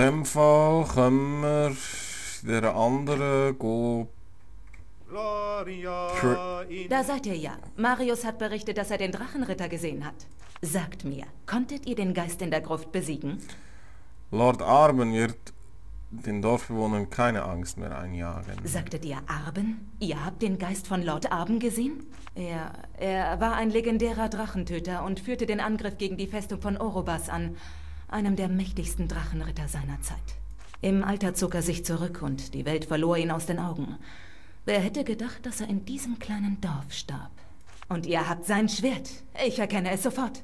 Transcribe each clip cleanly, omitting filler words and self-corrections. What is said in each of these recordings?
dem Fall können wir der anderen go. Da seid ihr ja. Marius hat berichtet, dass er den Drachenritter gesehen hat. Sagt mir, konntet ihr den Geist in der Gruft besiegen? Lord Arben wird den Dorfbewohnern keine Angst mehr einjagen. Sagtet ihr Arben? Ihr habt den Geist von Lord Arben gesehen? Er war ein legendärer Drachentöter und führte den Angriff gegen die Festung von Orobas an, einem der mächtigsten Drachenritter seiner Zeit. Im Alter zog er sich zurück und die Welt verlor ihn aus den Augen. Wer hätte gedacht, dass er in diesem kleinen Dorf starb? Und ihr habt sein Schwert. Ich erkenne es sofort.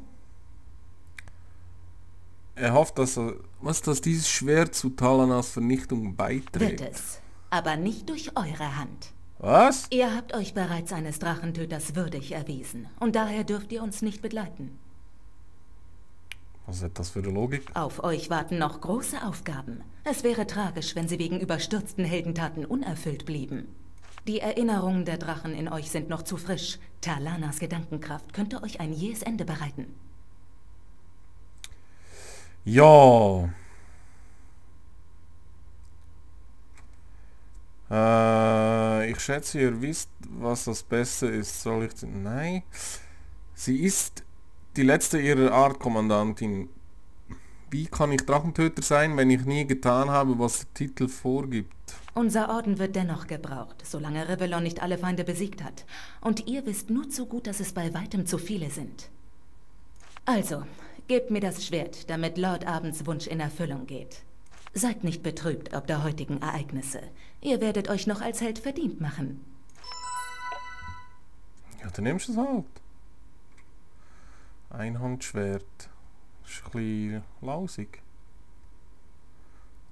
Er hofft, dass dieses Schwert zu Talanas Vernichtung beiträgt. Wird es. Aber nicht durch eure Hand. Was? Ihr habt euch bereits eines Drachentöters würdig erwiesen. Und daher dürft ihr uns nicht begleiten. Was ist das für eine Logik? Auf euch warten noch große Aufgaben. Es wäre tragisch, wenn sie wegen überstürzten Heldentaten unerfüllt blieben. Die Erinnerungen der Drachen in euch sind noch zu frisch. Talanas Gedankenkraft könnte euch ein jähes Ende bereiten. Ja. Ich schätze, ihr wisst, was das Beste ist. Soll ich... Nein. Sie ist die letzte ihrer Art, Kommandantin. Wie kann ich Drachentöter sein, wenn ich nie getan habe, was der Titel vorgibt? Unser Orden wird dennoch gebraucht, solange Rivellon nicht alle Feinde besiegt hat. Und ihr wisst nur zu gut, dass es bei weitem zu viele sind. Also, gebt mir das Schwert, damit Lord Abends Wunsch in Erfüllung geht. Seid nicht betrübt ob der heutigen Ereignisse. Ihr werdet euch noch als Held verdient machen. Ja, dann nimmst du es halt. Einhandschwert. Das ist ein bisschen lausig.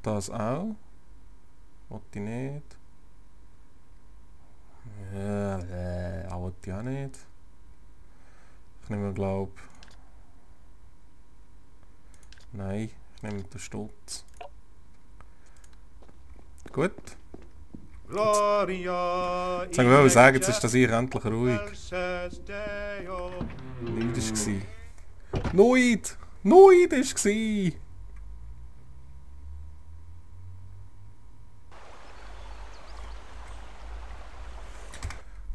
Das auch. Wollte ich nicht. Ja, auch wollte ich auch nicht. Ich nehme, glaube... Nein, ich nehme den Stutz. Gut. Jetzt wollte ich sagen, jetzt ist das hier endlich ruhig. Nichts war. Noid! Noid war!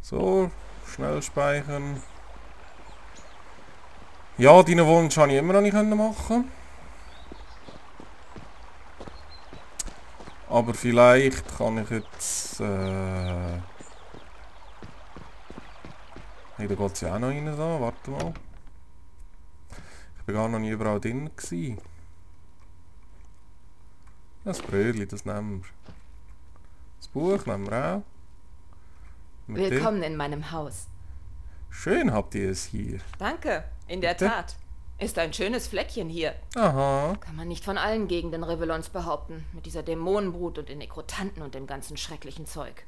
So, schnell speichern. Ja, deine Wunsch habe ich immer noch nicht machen. Aber vielleicht kann ich jetzt... Hey, da geht es ja auch noch rein, da. Warte mal. Ich bin gar noch nie überall drin gewesen. Das Brötchen, das nehmen wir. Das Buch nehmen wir auch. Willkommen in meinem Haus. Schön habt ihr es hier. Danke, in der Tat. Ist ein schönes Fleckchen hier. Aha. Kann man nicht von allen Gegenden Rivellons behaupten. Mit dieser Dämonenbrut und den Nekrotanten und dem ganzen schrecklichen Zeug.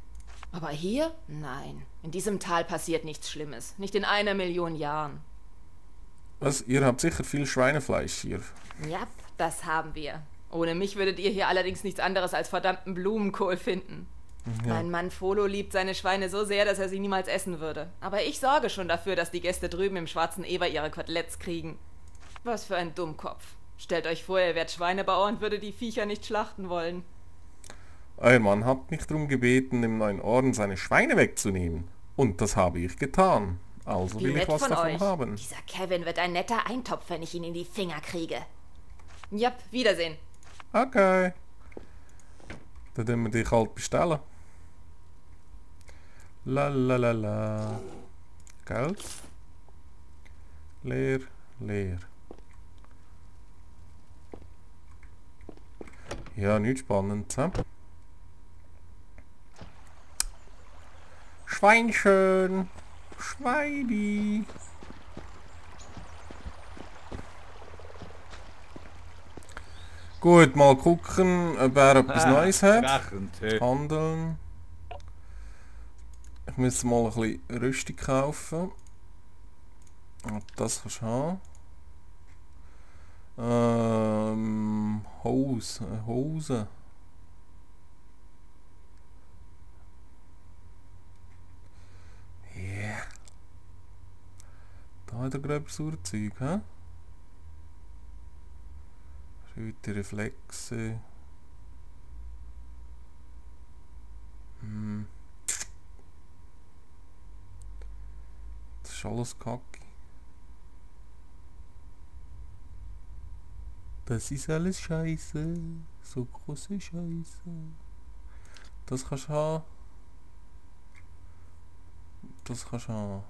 Aber hier? Nein. In diesem Tal passiert nichts Schlimmes. Nicht in 1 Million Jahren. Was? Ihr habt sicher viel Schweinefleisch hier. Ja, das haben wir. Ohne mich würdet ihr hier allerdings nichts anderes als verdammten Blumenkohl finden. Ja. Mein Mann Folo liebt seine Schweine so sehr, dass er sie niemals essen würde. Aber ich sorge schon dafür, dass die Gäste drüben im Schwarzen Eber ihre Koteletts kriegen. Was für ein Dummkopf. Stellt euch vor, ihr wärt Schweinebauer und würde die Viecher nicht schlachten wollen. Euer Mann hat mich darum gebeten, dem neuen Orden seine Schweine wegzunehmen. Und das habe ich getan. Also will ich was davon haben. Dieser Kevin wird ein netter Eintopf, wenn ich ihn in die Finger kriege. Jap, Wiedersehen. Okay. Dann können wir dich halt bestellen. Lalalala. Geld. Leer, leer. Ja, nichts Spannendes. He? Schweinchen. Schweini. Gut, mal gucken, ob er etwas Neues hat. Handeln. Ich muss mal ein bisschen Rüstung kaufen. Das kannst du haben. Hose. Yeah. Da hat er gerade so Zeug, hä? Schütte, Reflexe, ist alles Kacke. Das ist alles Scheiße. So große Scheiße. Das kannst du haben. Das kannst du haben.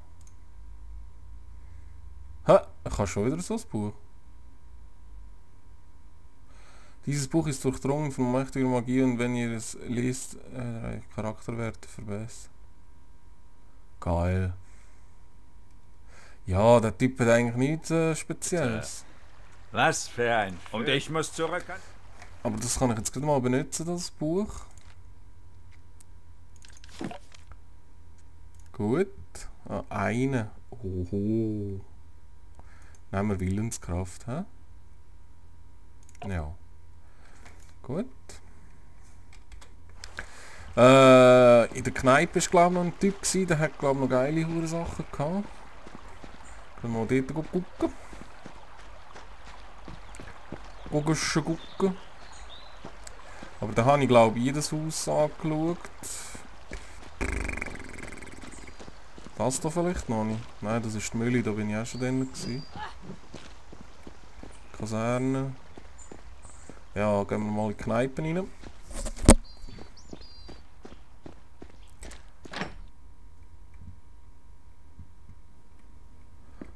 Ha! Ich habe schon wieder so ein Buch. Dieses Buch ist durchdrungen von mächtiger Magie und wenn ihr es liest, Charakterwerte verbessern. Geil. Ja, der Typ hat eigentlich nichts Spezielles. Was für ein... Und ich muss zurück an... Aber das kann ich jetzt gerade mal benutzen, das Buch. Gut. Ah, eine. Oho. Nehmen wir Willenskraft, hä? Ja. Gut. In der Kneipe war glaube ich noch ein Typ, der hat glaube ich noch geile Hurensachen gehabt. Können wir dort gucken. Gucken. Aber da habe ich glaube ich jedes Haus angeschaut. Das da vielleicht noch nicht. Nein, das ist die Mühle, da bin ich auch schon drin gewesen. Kaserne. Ja, gehen wir mal in die Kneipe rein.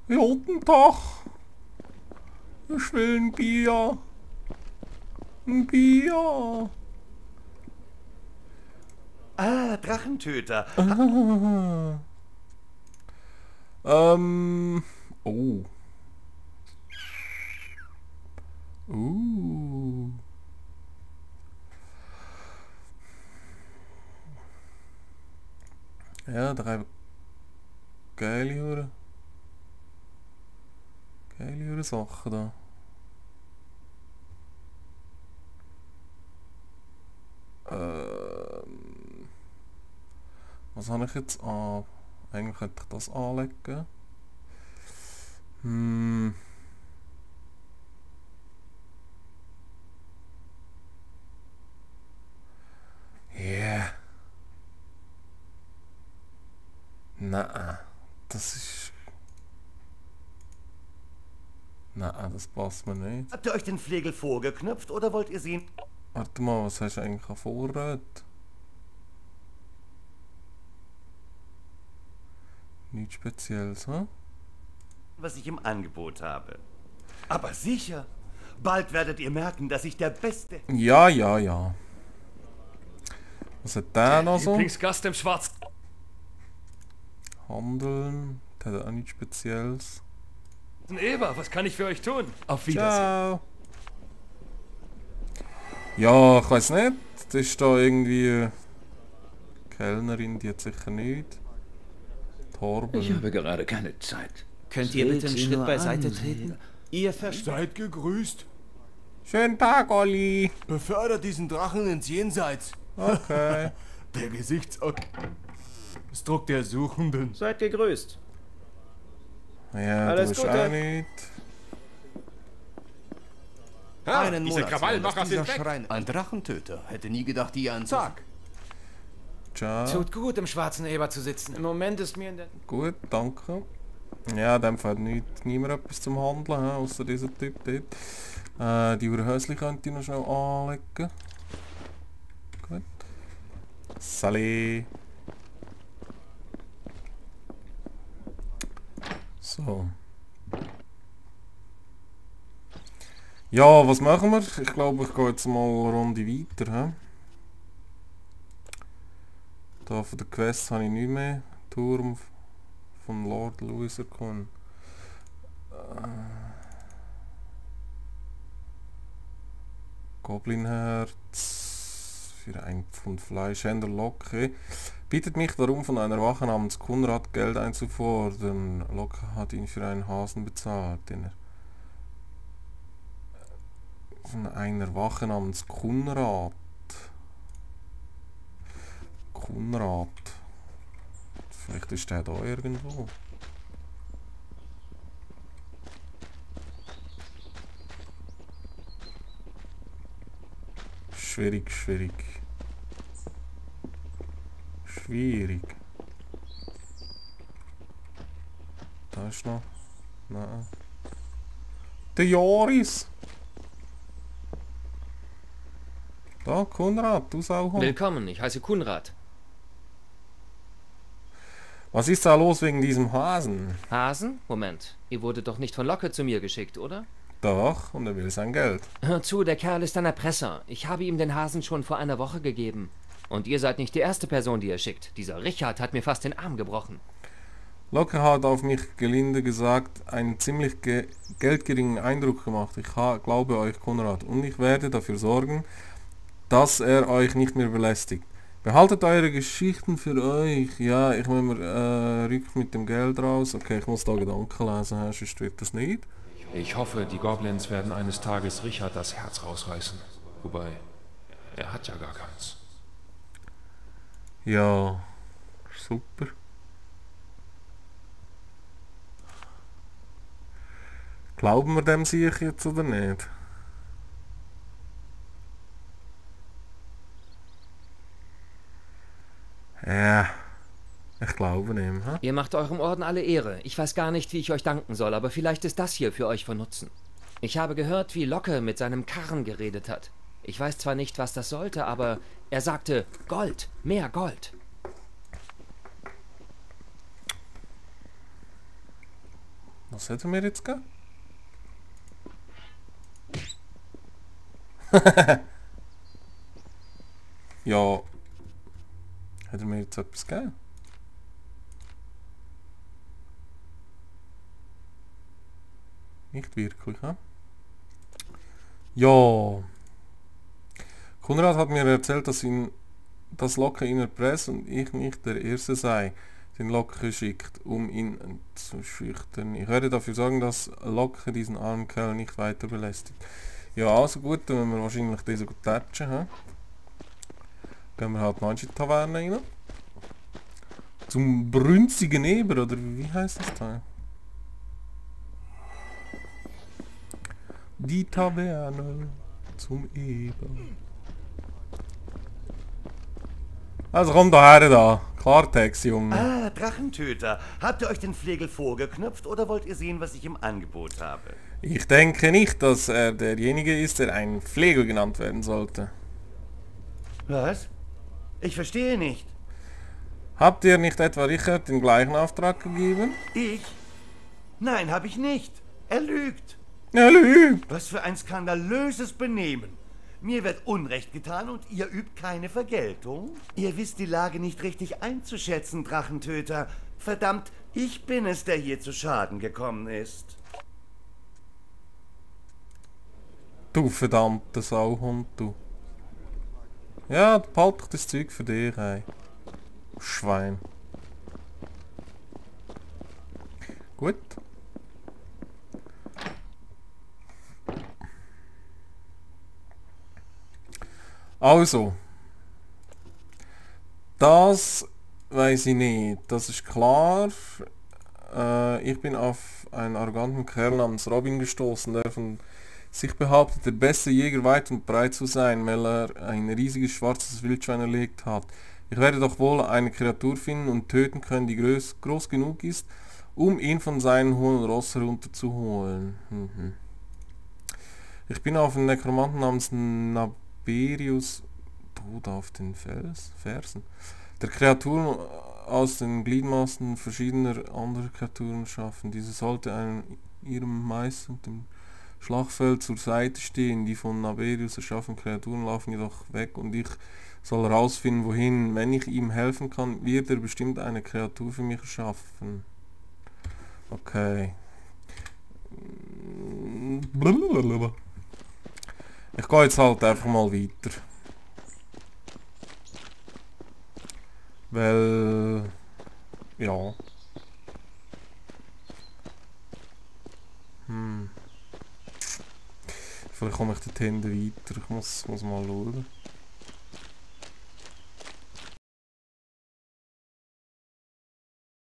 Ja, guten Tag. Ich will ein Bier. Ein Bier. Ah, Drachentöter. Ah. Oh. Ja, da hebben we geile Sachen da. Was habe ich jetzt an? Eigentlich hätte ich das anlegen. Yeah. Nein, das ist... Nein, das passt mir nicht. Habt ihr euch den Flegel vorgeknöpft oder wollt ihr sie... Warte mal, was hast du eigentlich an Vorrat? Nichts Spezielles, hm? was ich im Angebot habe. Aber sicher, bald werdet ihr merken, dass ich der Beste... Ja. Was hat der noch so? Lieblingsgast im Schwarz... Handeln, der hat auch nichts Spezielles. Eber, was kann ich für euch tun? Auf Wiedersehen. Ciao. Ja, ich weiß nicht. Das ist da irgendwie... Kellnerin, die hat sicher nicht. Torben. Ich habe gerade keine Zeit. Könnt ihr bitte einen Schritt beiseite treten? Ihr versteht. Seid gegrüßt. Schönen Tag, Olli. Befördert diesen Drachen ins Jenseits. Okay. Der Gesichtsausdruck der Suchenden. Seid gegrüßt. Ja, Alles du bist Gute. auch nicht. Einen diese Monat Krawallmacher dieser sind weg. Schrein. Ein Drachentöter. Hätte nie gedacht, die anzusagen. Ciao. Tut gut, im schwarzen Eber zu sitzen. Im Moment ist mir in der... Gut, danke. Ja, in dem Fall hat niemand etwas zum Handeln, außer dieser Typ dort. Die Urhäusli könnte ich noch schnell anlegen. Gut. Salut. So. Ja, was machen wir? Ich glaube, ich gehe jetzt mal eine Runde weiter. He? Da von der Quest habe ich nicht mehr. Turm von Lord Louis erkunden. Goblinherz für ein Pfund Fleisch, Händler Locke bittet mich darum, von einer Wache namens Kunrad Geld einzufordern. Locke hat ihn für einen Hasen bezahlt, den er von einer Wache namens Kunrad. Vielleicht ist der da irgendwo. Schwierig. Weißt du noch? Nein. Der Joris! Da, Konrad, du Sauhund. Willkommen, ich heiße Kunrad. Was ist da los wegen diesem Hasen? Hasen? Moment, ihr wurdet doch nicht von Locke zu mir geschickt, oder? Doch, und er will sein Geld. Hör zu, der Kerl ist ein Erpresser. Ich habe ihm den Hasen schon vor einer Woche gegeben. Und ihr seid nicht die erste Person, die er schickt. Dieser Richard hat mir fast den Arm gebrochen. Locke hat auf mich gelinde gesagt einen ziemlich geldgeringen Eindruck gemacht. Ich glaube euch, Konrad, und ich werde dafür sorgen, dass er euch nicht mehr belästigt. Behaltet eure Geschichten für euch. Ja, ich muss mir rück mit dem Geld raus. Okay, ich muss da Gedanken lesen, sonst wird das nicht. Ich hoffe, die Goblins werden eines Tages Richard das Herz rausreißen. Wobei, er hat ja gar keins. Ja, super. Glauben wir dem sicher jetzt oder nicht? Ja, ich glaube nicht. Hm? Ihr macht eurem Orden alle Ehre. Ich weiß gar nicht, wie ich euch danken soll, aber vielleicht ist das hier für euch von Nutzen. Ich habe gehört, wie Locke mit seinem Karren geredet hat. Ich weiß zwar nicht, was das sollte, aber er sagte Gold, mehr Gold. Was hätte er mir jetzt gegeben? Ja. Hat er mir jetzt etwas gegeben? Nicht wirklich, hm? Ja. Konrad hat mir erzählt, dass Locke ihn erpresst und ich nicht der Erste sei, den Locke schickt, um ihn zu schüchtern. Ich werde dafür sorgen, dass Locke diesen armen Kerl nicht weiter belästigt. Ja, also gut, dann müssen wir wahrscheinlich diese gut touchen. He? Gehen wir halt mal in die Taverne rein. Zum brünzigen Eber, oder wie heißt das da? Die Taverne zum Eber. Also komm daher da. Klartext, Junge. Ah, Drachentöter. Habt ihr euch den Flegel vorgeknöpft oder wollt ihr sehen, was ich im Angebot habe? Ich denke nicht, dass er derjenige ist, der ein Flegel genannt werden sollte. Was? Ich verstehe nicht. Habt ihr nicht etwa Richard den gleichen Auftrag gegeben? Ich? Nein, habe ich nicht. Er lügt. Er lügt. Was für ein skandalöses Benehmen. Mir wird Unrecht getan und ihr übt keine Vergeltung? Ihr wisst die Lage nicht richtig einzuschätzen, Drachentöter. Verdammt, ich bin es, der hier zu Schaden gekommen ist. Du verdammter Sauhund, du. Ja, behalt doch das Zeug für dich, ey. Schwein. Gut. Also. Das weiß ich nicht. Das ist klar. Ich bin auf einen arroganten Kerl namens Robin gestoßen, der von sich behauptet, der beste Jäger weit und breit zu sein, weil er ein riesiges schwarzes Wildschwein erlegt hat. Ich werde doch wohl eine Kreatur finden und töten können, die groß genug ist, um ihn von seinen hohen Ross herunterzuholen. Ich bin auf einen Nekromanten namens Naberius tot auf den Fersen, der Kreaturen aus den Gliedmaßen verschiedener anderer Kreaturen schaffen. Diese sollte ihrem Meister und dem Schlachtfeld zur Seite stehen. Die von Naberius erschaffenen Kreaturen laufen jedoch weg und ich soll herausfinden, wohin. Wenn ich ihm helfen kann, wird er bestimmt eine Kreatur für mich erschaffen. Okay. Ich gehe jetzt halt einfach mal weiter. Weil... ja. Vielleicht komme ich dort hinten weiter. Ich muss mal schauen.